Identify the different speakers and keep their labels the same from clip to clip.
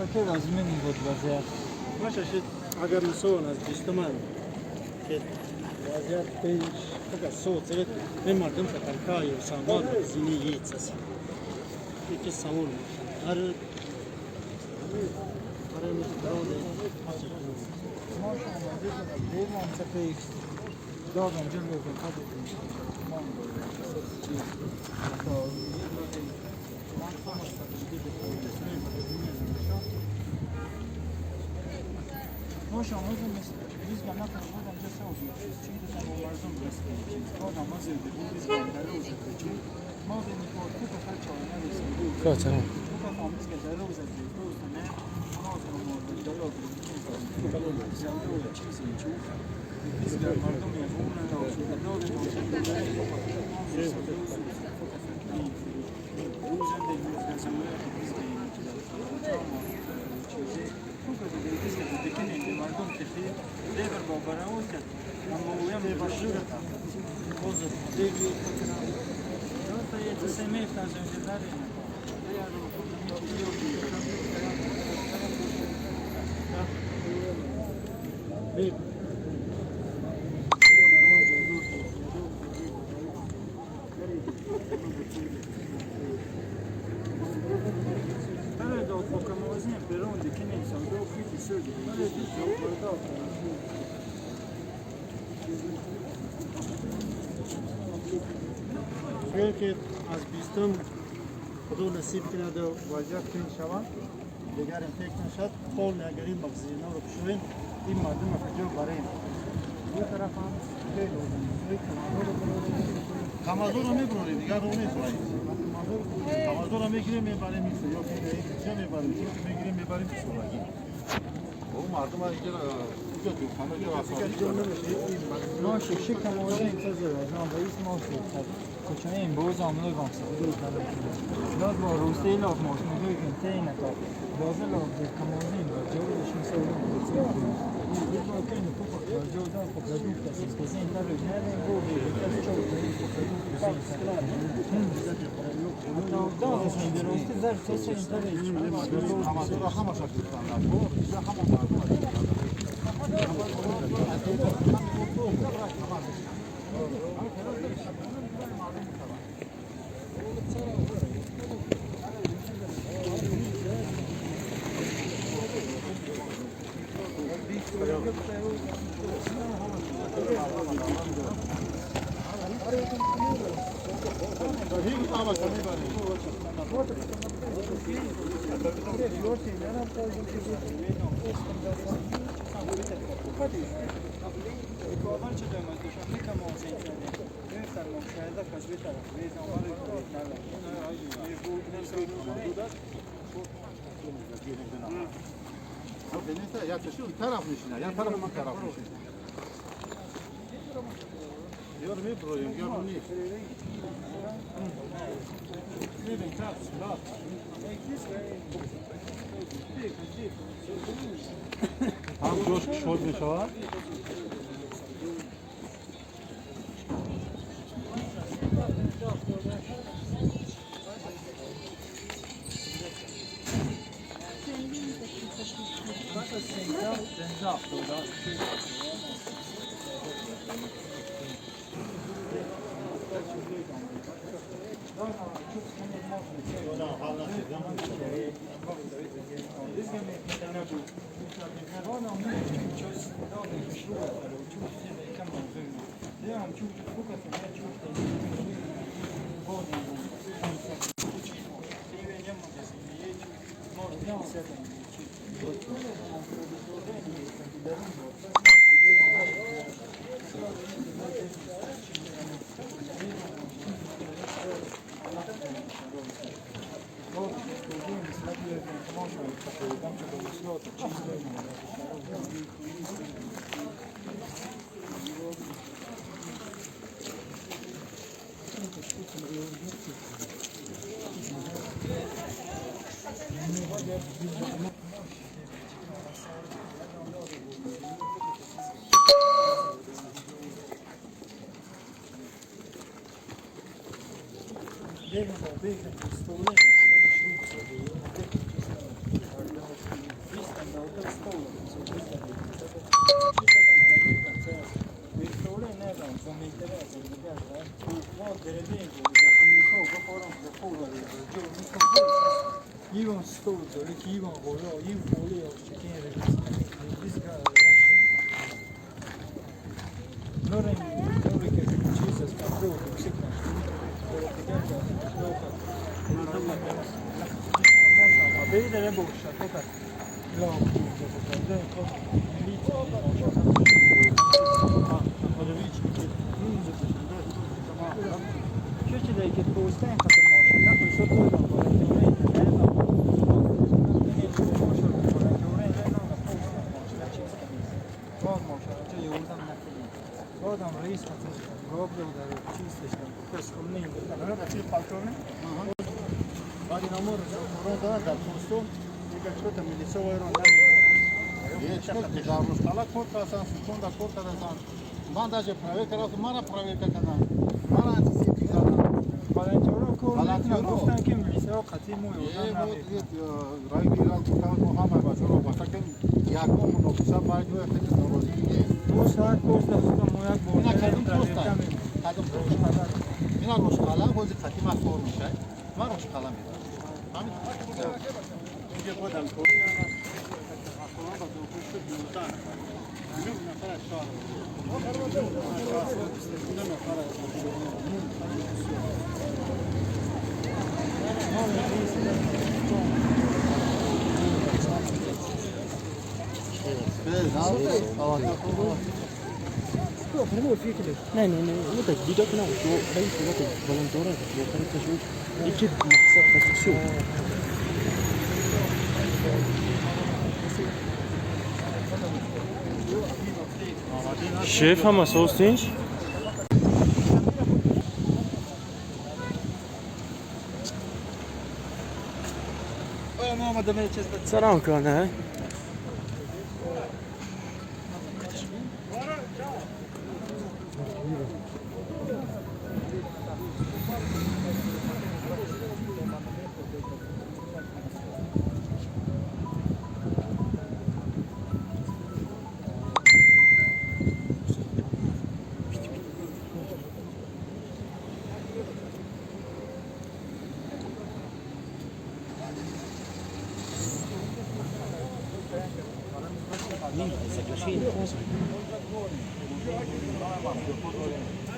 Speaker 1: که لازمه بود وضعیت
Speaker 2: باشه. اگر مسئول از بیستم که وضعیت پیش فقط صوت زد به مردم فتنکای و سامان زینی یه است یکی سوال هر برای متداول.
Speaker 1: ما آماده شدم دیر مامسه پیش دادم جلو کن ما شما biz bana karabadan cesa oldu. Çünkü sen o marzum resmi. O namaz evde bu biz bandara uzattı. Ma ve nikorku kadar çağına resim bu.
Speaker 2: Kaç ha?
Speaker 1: Bu kadar biz geceli uzattı. Bu sene ona sonra orada biz مردم
Speaker 2: که از بیستم خدا نصیب کنه و وضعیت کن شود دیگر فکر نشد قول نگریم مغزینا رو بشویم این مردم کجا بریم. دو طرف هم خیلی
Speaker 3: تمازور رو میبرونیم دیگر رو نیست. تمازور رو میگیریم میبریم میسه یا که میبریم میگیریم میبریم سورگی. او مردم اینجا اینجا تو خانه جا
Speaker 1: ما شش کموزه انتظار از رئیس ما شد کچنه این بوز عمله گامسه داد با روسته لاف ماش میگوی که تین تا لازم لاف ده کموزه این با جو دشین سوال یه با که این پوک با جو داد پوک دو کسی کسی این در نه نه بو به کسی چو پوک دو داد از این روسته زر سس این در
Speaker 3: تمازور همه شکل اینجا همه مردم. یا چشون طرف میشینه یا طرف اون طرف میشینه. یار میبرویم یار نیست. هم جوش شد میشود.
Speaker 1: Иван Столцев, Иван Горо, Иван Олео,
Speaker 3: Ман даже проверка рафтам, мара проверка кардам. Мара антисептик задам.
Speaker 1: Волонтёрҳо кор мекунанд, гуфтанд ки милисаҳо қатъи мо ёрдам намекунанд.
Speaker 3: Раи генерал гуфтанд, мо ҳамаи бачаҳоро баста кардем, ягон муноқиша байни мо хеле норозигӣ нест.
Speaker 1: Ду соат кор задам, мо як бор
Speaker 3: Ина кадом
Speaker 1: проверка
Speaker 3: поста?
Speaker 1: мекунем.
Speaker 3: Кадом поста? Ина Рошқала, ҳозир қатъи ман кор мешавад. Ман Рошқала меравам. Ҳамин.
Speaker 2: Инҷа худам кор.
Speaker 4: Не, ну так, видео на дай вот волонтеры, волонтеры екип мақсад всё.
Speaker 5: Шеф ҳама соз тинч? Салом кона.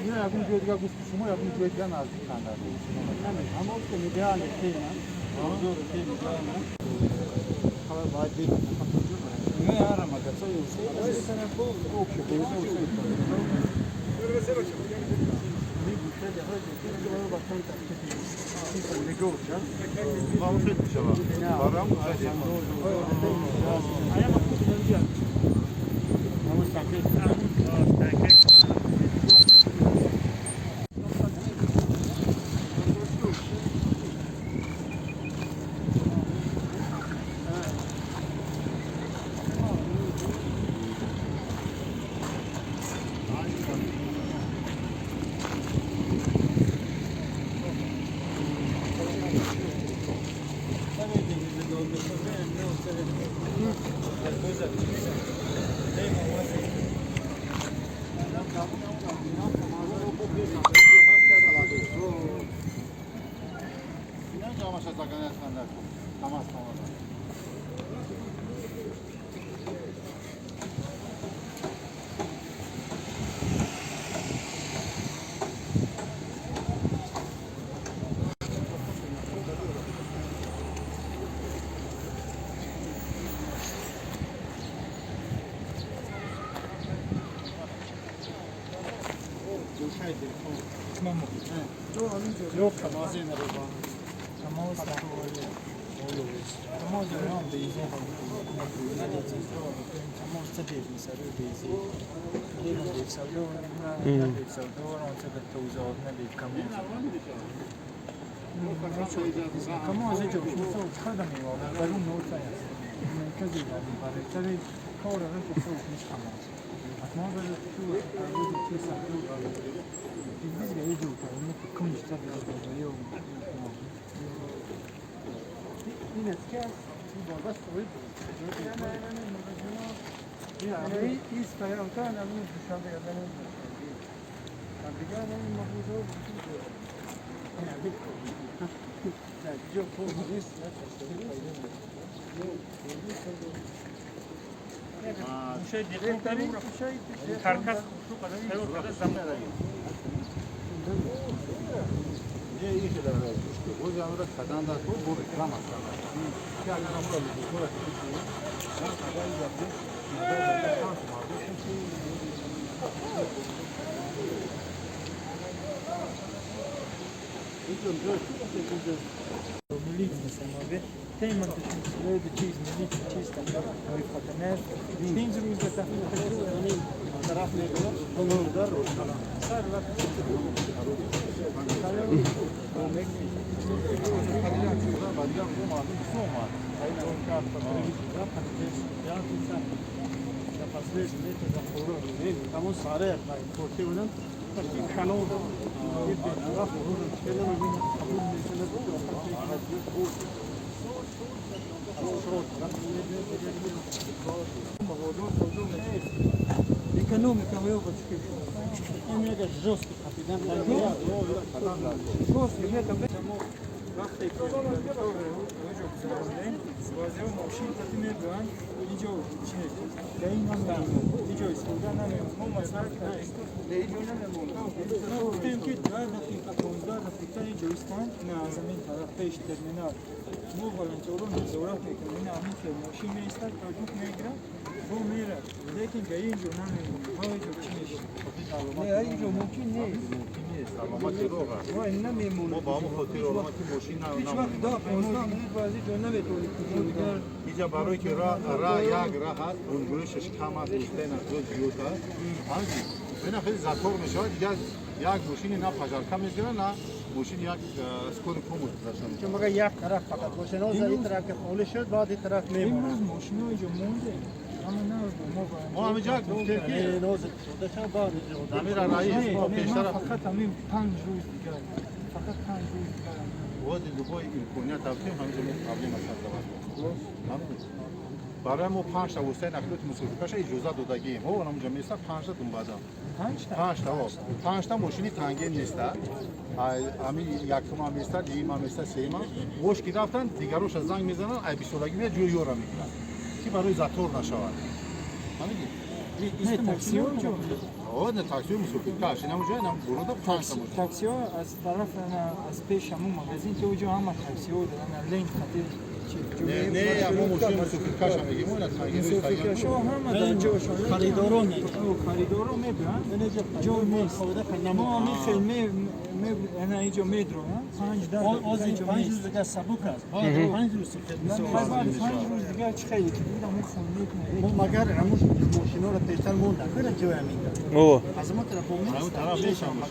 Speaker 3: Ина ягон ҷои дигар гуфт, шумо ягон ҷои дигар наздик кандад.
Speaker 2: Ҳамон ки идеали тема, ҳузур тема идеална. Хабар бояд бит.
Speaker 1: Не, арама, кацо юсе.
Speaker 3: Ма хел мешавад. Барам
Speaker 1: Экономика выпадки.
Speaker 2: Жесткий капитан.
Speaker 1: Жесткий, это вақте ки вазиро мошин тати мебуранд, инҷо чи инҷо истифода намемонад. Мо масъала кардем, гуфтем ки 10 дақиқа 15 дақиқа инҷо истанд, на аз ҳамин тараф пеш терминал. Мо волонтёрон назорат мекунем, ин ҳамин хел мошин меистад, продукт мегирад, бо мерад. Лекин га инҷо намемонад. Ҳа инҷо чӣ мешавад?
Speaker 4: Не, инҷо мумкин нест.
Speaker 3: Саломати роҳ аст.
Speaker 4: Мо намемонем.
Speaker 3: Мо ба ҳамон хотир омад ки мошин
Speaker 4: Ҳеҷ вақт 10-15 минут ба аз инҷо наметавонӣ
Speaker 1: Дигар
Speaker 3: инҷа барои ки ра як раҳ аст, гунҷоишаш кам аст, гуфтаи нақлиёт зиёд аст. Ҳамин ина хеле затор мешавад, дигар як мошини на пожарка мегирад, на мошини як скорый помощь гузашта мешавад.
Speaker 2: Чун мага як тараф фақат боше, но ин тараф ки холӣ шуд, баъд ин тараф мемонад.
Speaker 1: Имрӯз мошино инҷо монде, ама на мо
Speaker 3: Мо ҳаминҷа гуфтем ки
Speaker 2: Нозир шуда шуд, баъд инҷо.
Speaker 3: Амира раис мо пештара
Speaker 1: фақат ҳамин 5 рӯз дигар, фақат 5 рӯз дигар.
Speaker 3: Вози любой имконият ҳастем, ҳаминҷо мо проблема создавать. Барои мо 5 та воситаи нақлиёти мусофиркаша иҷоза додагием. Ҳо, ҳамонҷо места 5 та думбада.
Speaker 1: 5 та?
Speaker 3: 5 та, ҳо. 5 та мошини танген неста. Ами якума места, дуюма места, сеюма. Вош ки рафтан, дигароша занг мезананд, ай бисолагӣ меяд, ҷои ёра мегиранд. Ки барои затор нашавад. Ҳамиди?
Speaker 1: Не, таксиҳо ҷо.
Speaker 3: Ҳо, не таксиҳо мусофиркаш. Ин ҳамонҷо, ин ҳам бурода 5 та мошин.
Speaker 1: Таксиҳо аз тараф аз пеш ҳамон магазин ки оҷо ҳама таксиҳо доранд, лент хати.
Speaker 3: Не, не, ҳамон мошини мусофиркаша мегем, мо ина танген.
Speaker 1: Мусофиркашҳо ҳама дар ҷошон.
Speaker 2: Харидорон
Speaker 1: харидорон мебиёнд, ҷо нест. Мо ҳамин хел ана инҷо медроянд, 5 10
Speaker 2: Ози 5 рӯз дигар сабук аст. Баъд 5 рӯз
Speaker 1: баъд 5 рӯз дигар чӣ хеле ки буд, ҳамон хел мекунад.
Speaker 2: Мо магар ҳамон мошиноро пештар монда, куҷо ҷоя мегирад?
Speaker 5: О.
Speaker 2: Аз мо тараф
Speaker 3: Ҳамон тараф мешавад.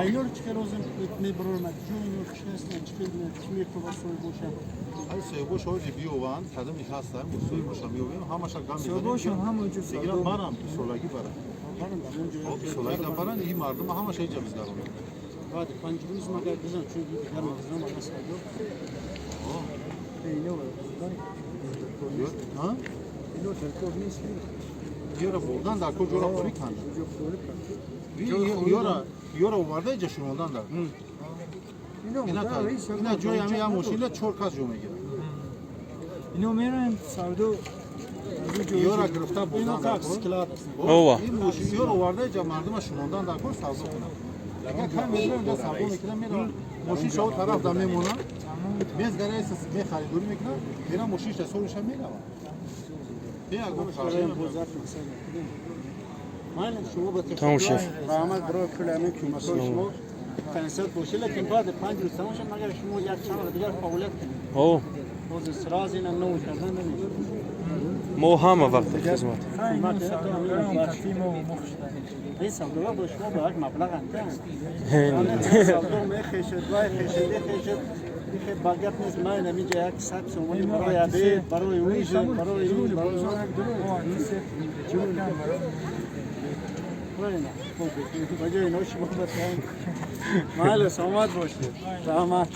Speaker 2: Айнор чӣ хел розим мебарорам, ҷо инор чӣ ҳаст, чӣ хел чӣ мекунад соҳиб бошад.
Speaker 3: Ҳай соҳибош ҳоҷи биёванд, кадоми ҳастанд, соҳибошам биёвем, ҳамаша гам мезанем.
Speaker 1: Соҳибошон ҳама ҷо
Speaker 3: Дигар барам, бисолагӣ барам. Бисолагӣ баранд, ин мардум ҳамаша инҷа бизгаронанд.
Speaker 2: Баъд 5 рӯз магар бизан, чун дигар мағза мага садо.
Speaker 3: Ҳа?
Speaker 4: Ино даркор нест.
Speaker 3: Ёра бурдан дар кор ҷора холӣ канданд. Ёра ёра оварда инҷа шунондан дар. Ина ҷои ҳамин як мошина 4 кас ҷо мегирад.
Speaker 1: Ино мераем савдо
Speaker 3: Ёра гирифта бурдан дар кор.
Speaker 5: Ова.
Speaker 3: Ин мошин ёра оварда инҷа мардума шунондан дар кор савдо кунад. Агар кам мебарам инҷа савдо мекунам, меравам. Мошин шаво тараф да мемонад. Мезгараи мехаридорӣ мекунад, мерам мошинша соруша меравад.
Speaker 5: Тамом шеф.
Speaker 2: Раҳмат барои кулли ҳамин кӯмакҳои шумо. Пенсият бошед, лекин баъд 5 рӯз тамом шуд, магар шумо як чанд вақт дигар фаъолият кунед.
Speaker 5: О.
Speaker 2: Ҳозир сразу ина нов кардан намешавад.
Speaker 5: Мо ҳама вақт дар хизмат.
Speaker 2: Ин савдоҳо бо шумо ба як маблағ антанд. Савдо мехешед, вай хешед, мехешед. Ихе ба гап нест, ман ҳаминҷа як 100 сомонӣ барои обед, барои ужин, барои ин, барои он. Ба ҷои ино шумо батаем. Майли, саломат бошед. Раҳмат.